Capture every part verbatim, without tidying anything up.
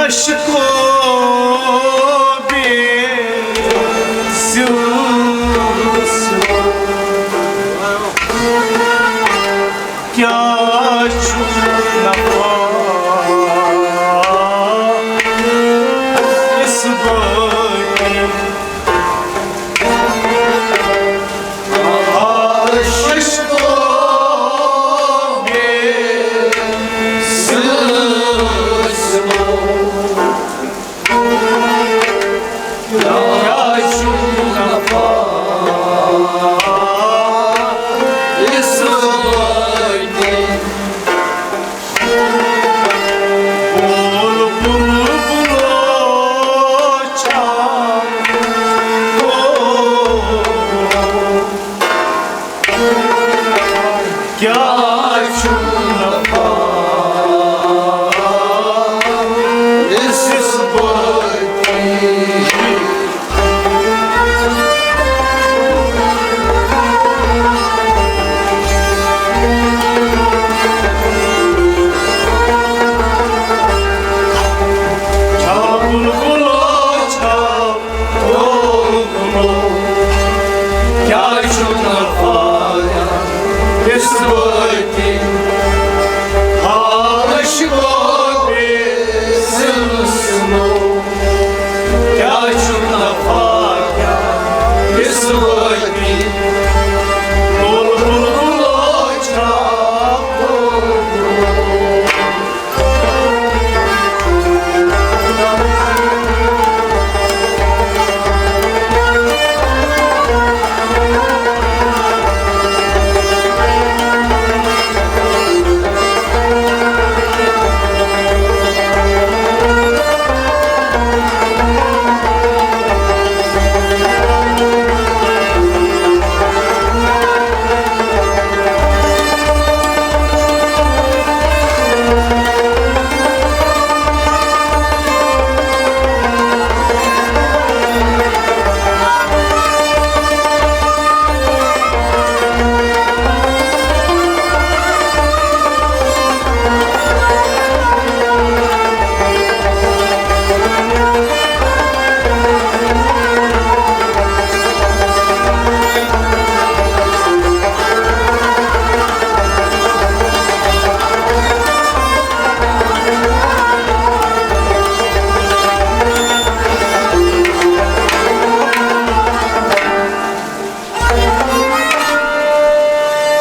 عشقو بے سلسلو، کیا چھُ نفع اس بٲتی؟ عشقو بے سلسلو، کیا چھُ نفع اس بٲتی؟ بول بلبلو چھا، کیا چھُ نفع اس بٲتی؟ چھا بلبلو چھا، او گلو، کیا چھُ نفع اس بٲتی؟ عشقو بے سلسلو، کیا چھُ نفع اس بٲتی؟ بلبلو چھا، او گلو۔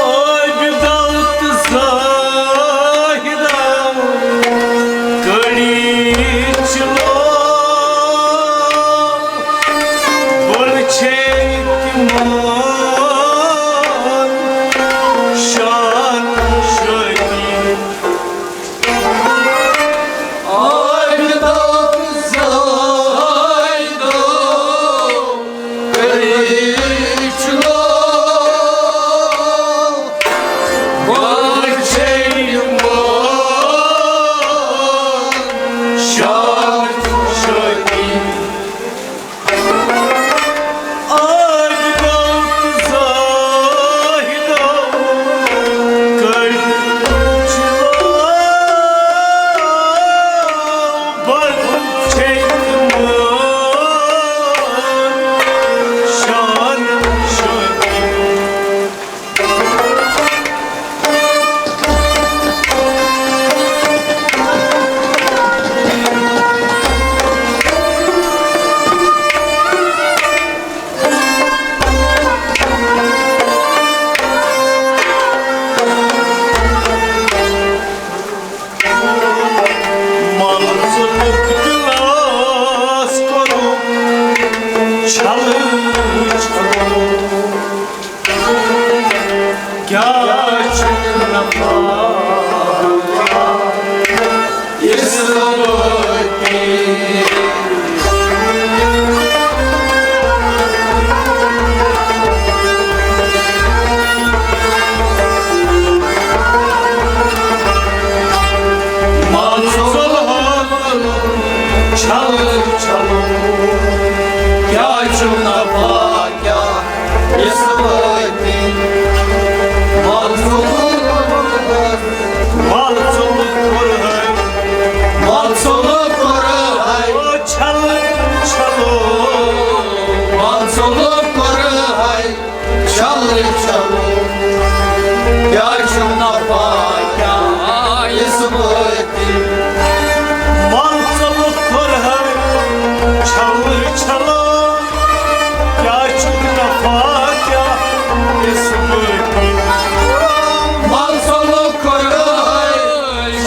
عابدو تہٕ زاہدو، کٔڑِتھ چھِ لوٗکھ، بٔڑ چھے تِمن شان شٲہی۔ عابدو تہٕ زاہدو، کٔرِتھ چھِ لوٗکھ، بٔڑ چھے یِمن شان شٲہی۔ عابدو تہٕ زاہدو، کٔڑِتھ چھِ لوٗکھ، بٔڑ چھے تِمن شان شٲہی۔ مَنزِلُک دِلاس کوٚرُکھ چھَلہٕ چھَلہٕ۔ کیٛاہ چھُ نفع یُس وٲتی؟ مَنزِل ہُنٛد چھَلہٕ چھَلہٕ۔ کیٛاہ چھُ نفع کیٛاہ یُس وٲتی؟ مَنزِل، مَنزِل کوٚر ہے، مَنزِل کوٚر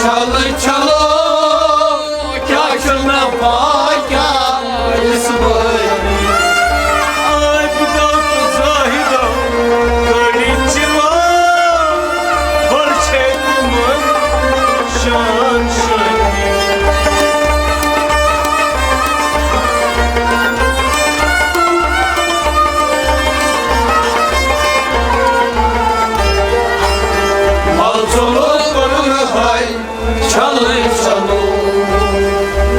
چلو، چلو، کیٛاہ چھُ نفع، کیٛاہ یُس بٲقی؟ عابدو تہٕ زاہدو کٔڑۍ چِلو، بٔڑ چھے تِمن شان شٲنی۔ مل ژوٚلُکھ کوٚرُن ہاے، چھلٕے چھلو،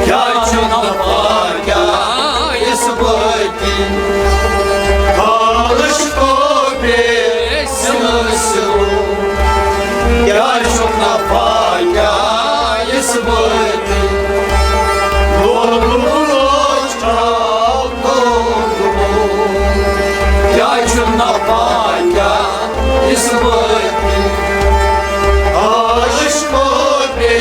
کیٛاہ چھُ نفع، کیٛاہ یُس بٲقی؟ خالش کو بے سلسلو، کیٛاہ چھُ نفع، کیٛاہ یُس بٲقی؟ لولو لوچ کھال تو گمو، کیٛاہ چھُ نفع، کیٛاہ یُس بٲقی؟ خالش کو بے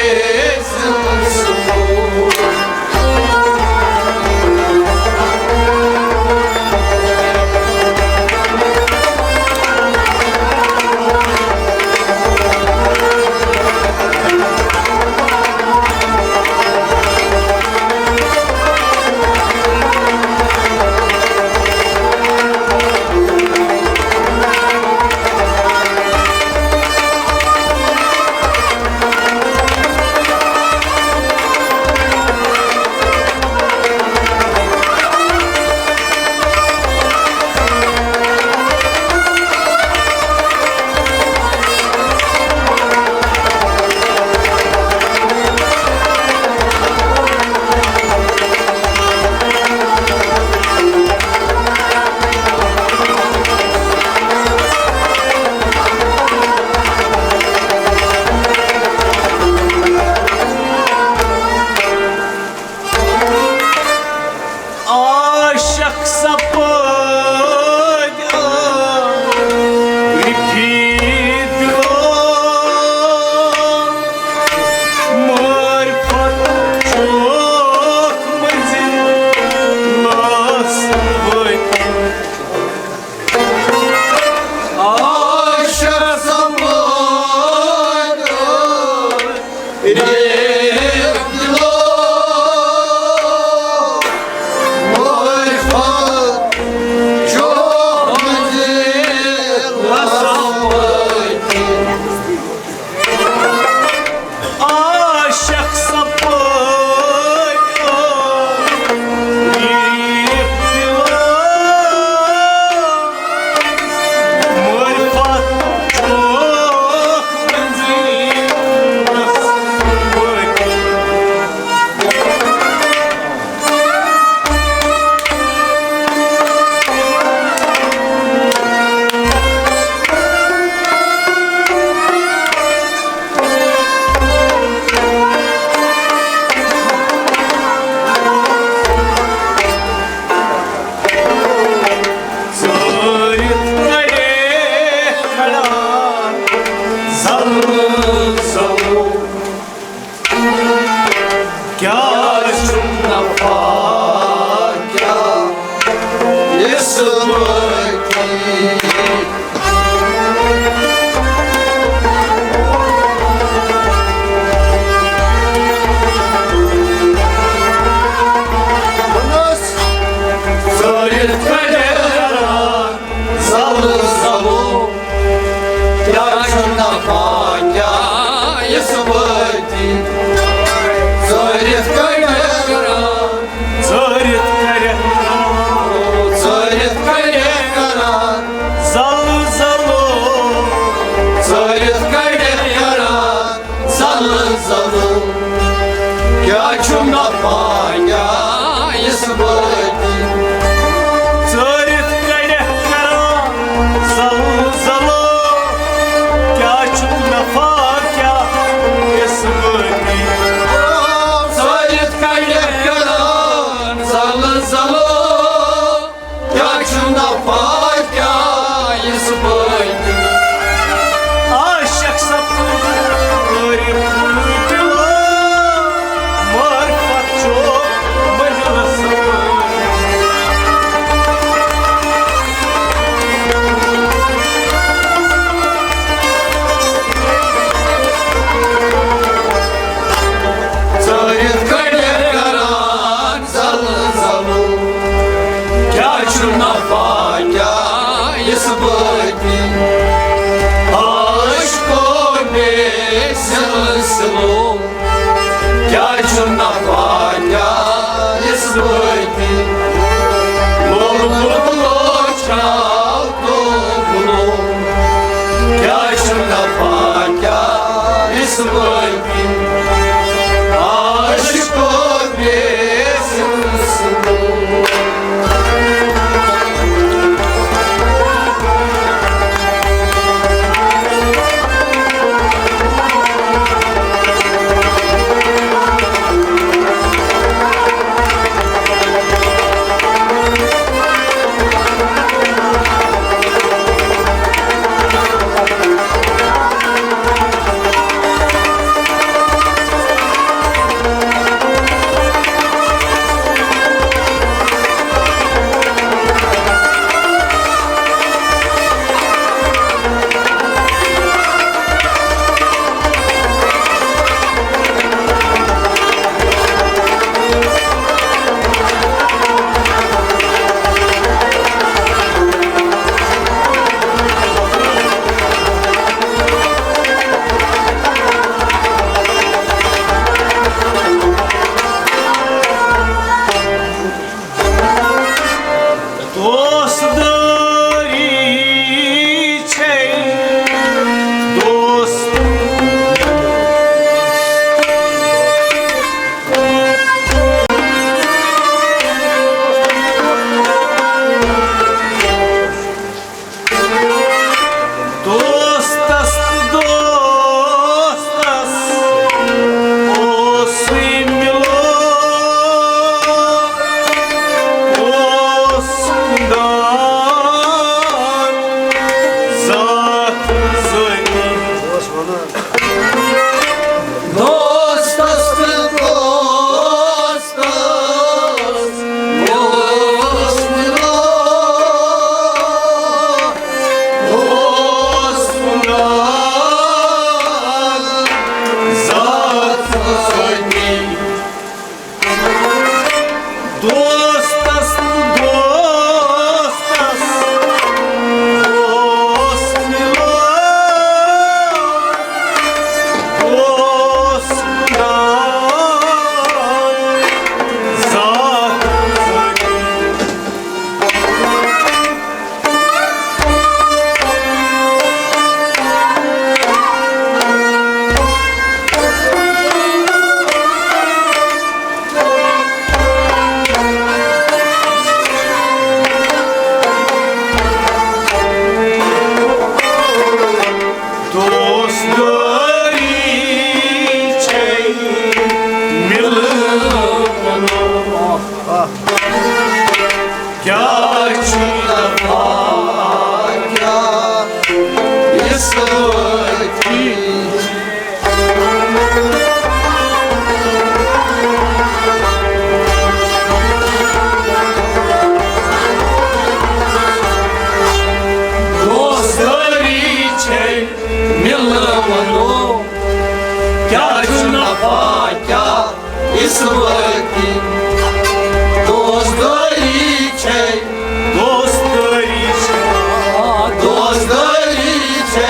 عاشق سپٲرۍ رفیق دِلو، معرفت چھوکھ مٔنزِل لاس وٲتِتھ۔ عاشق سپٲرۍ کیٛاہ چھُ نفع، کیٛاہ یُس بٲقی؟ ژٲرِتھ کٔڑِتھ کران زلہٕ زلو، کیٛاہ چھُ نفع، کیٛاہ یُس بٲقی؟ ژٲرِتھ کٔڑِتھ کران، ژٲرِتھ کٔڑِتھ کران، ژٲرِتھ کٔڑِتھ کران زلہٕ زلو، ژٲرِتھ کٔڑِتھ کران زلہٕ زلو، کیٛاہ چھُ نفع، کیٛاہ یُس بٲقی؟ ژٲرِتھ کٔڑِتھ کران زلہٕ زلو، کیٛاہ چھُ نفع، کیٛاہ یُس بٲقی؟ ژٲرِتھ کٔڑِتھ کران زلہٕ زلو، کیٛاہ چھُ نفع، کیٛاہ یُس بٲقی؟ عاشق سپُد عارف دِلو، معرفت چھُ مجلس کیٛاہ چھُ نفع، کیٛاہ رِسوٲیی؟ لول گُلو چھا تو گُلو؟ کیٛاہ چھُ نفع، کیٛاہ رِسوٲیی؟ عاشقو بے سلسلو۔ دوست دٲری چھے دوست۔ دوستس تہٕ دوستس اوسُے مِلو، اوس خۄداے ذات ذٲتی۔ دوستس تہٕ دوستس اوس مِلو، اوس خۄداے ذات ذٲتی۔ دوستس تہٕ دوستس اوس مِلو، اوس خۄداے ذات ذٲتی۔ دوست دٲری چھے مِلوُن۔ کیٛاہ چھُ نفع، کیٛاہ رِسوٲیی؟ دوست دٲری چھے مِلوُن۔ کیٛاہ چھُ نفع، کیٛاہ رِسوٲیی؟ دوست دٲری چھے، دوست دٲری چھے، دوست دٲری چھے،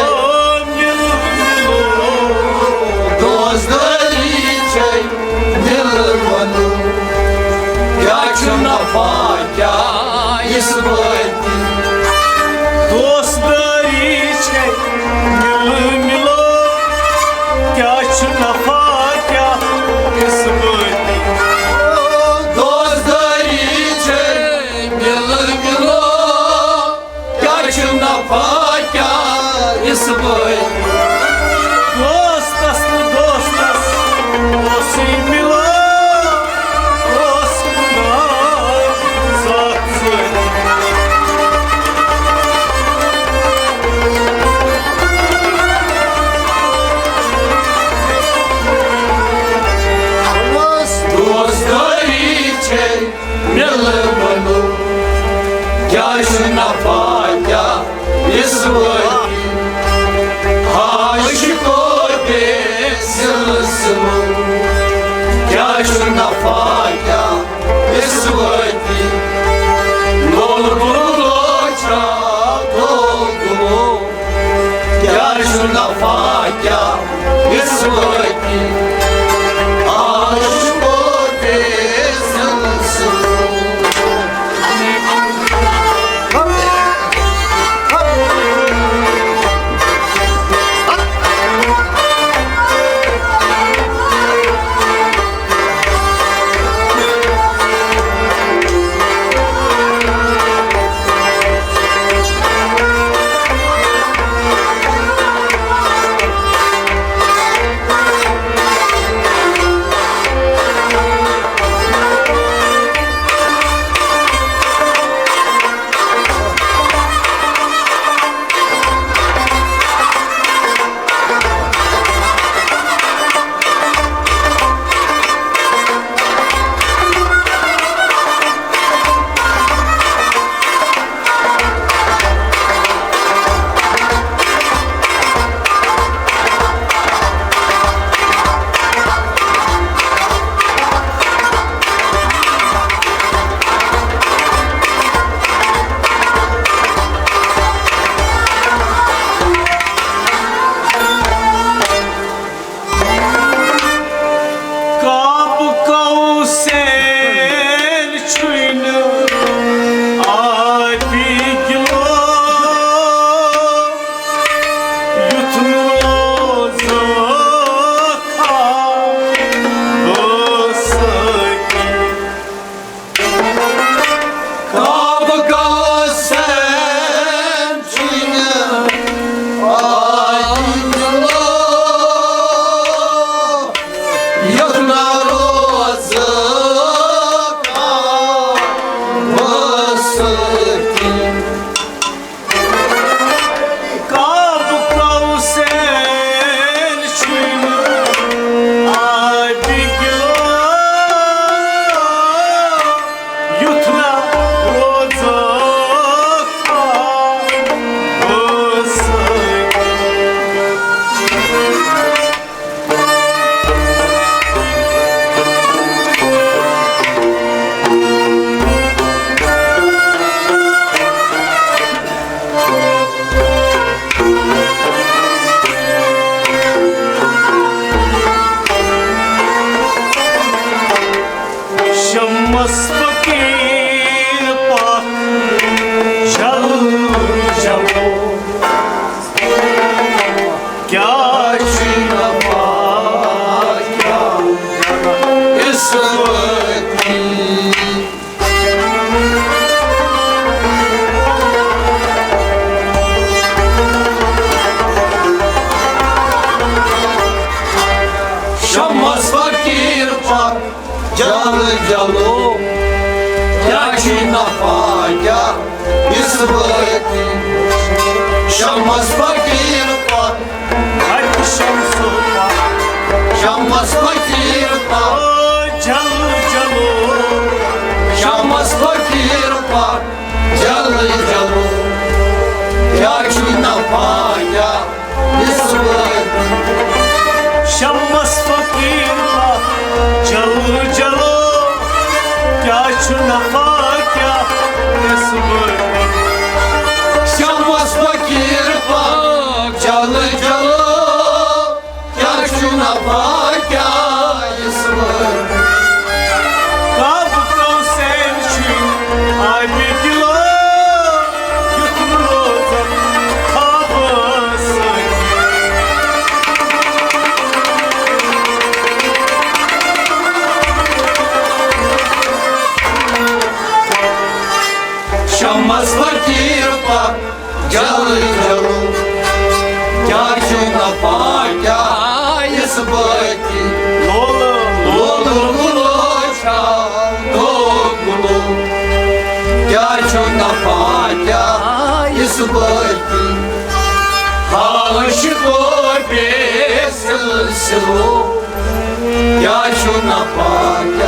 دوست دٲری چھے مِلوُن۔ کیٛاہ چھُ نفع، کیٛاہ رِسوٲیی؟ دوست دٲری چھے مِلوُن۔ کیٛاہ چھُ نفع، کیٛاہ رِسوٲیی؟ دوست دٲری چھے مِلوُن۔ کیٛاہ چھُ نفع، کیٛاہ رِسوٲیی؟ دوستس تہٕ دوستس اوسُے مِلان، اوس خۄداے ذات ذٲتی۔ دوست دٲری چھے مِلوُن۔ کیٛاہ چھُ نفع، کیٛاہ رِسوٲیی؟ عاشقو بے سلسلو۔ کیٛاہ چھُ نفع، کیٛاہ رِسوٲیی؟ لول گُلو چھا تو گُلو؟ کیٛاہ چھُ نفع، کیٛاہ رِسوٲیی؟ آ فقیٖر پتھ جل جلو۔ کیٛاہ چھُے نہ پاے کیٛاہ اس وقت۔ شمس فقیٖر پتھ جل جلو، کیٛاہ چھُے نہ پاے کیٛاہ اس وقت۔ شمس فقیٖر پتھ، اَتہِ شمس پتھ۔ شمس فقیٖر پتھ۔ جل جلو۔ شمس فقیٖر پتھ۔ جل جلو، کیٛاہ چھُے نہ پاے کیٛاہ اس وقت۔ شمس فقیٖر پتھ۔ جل جلو، کیٛاہ چھُے نہ پاے کیٛاہ اس وقت۔ شمس فقیٖر پتھ۔ جل جلو، کیٛاہ چھُے نہ پاے کیٛاہ اس وقت۔ قاب قوسین چھُے آبِ دِلو، یُتھ نہٕ روزن خوابس سۭتۍ۔ شمس فقیٖر پتھ۔ جل جلو، کیٛاہ چھُے نہ پاے کیٛاہ اس بٲکی۔ لولہٕ، لولہٕ گُلو چھا تو گُلو۔ کیٛاہ چھُے نہ پاے کیٛاہ اس بٲکی۔ عاشقو بے سلسلو۔ کیٛاہ چھُے نہ پاے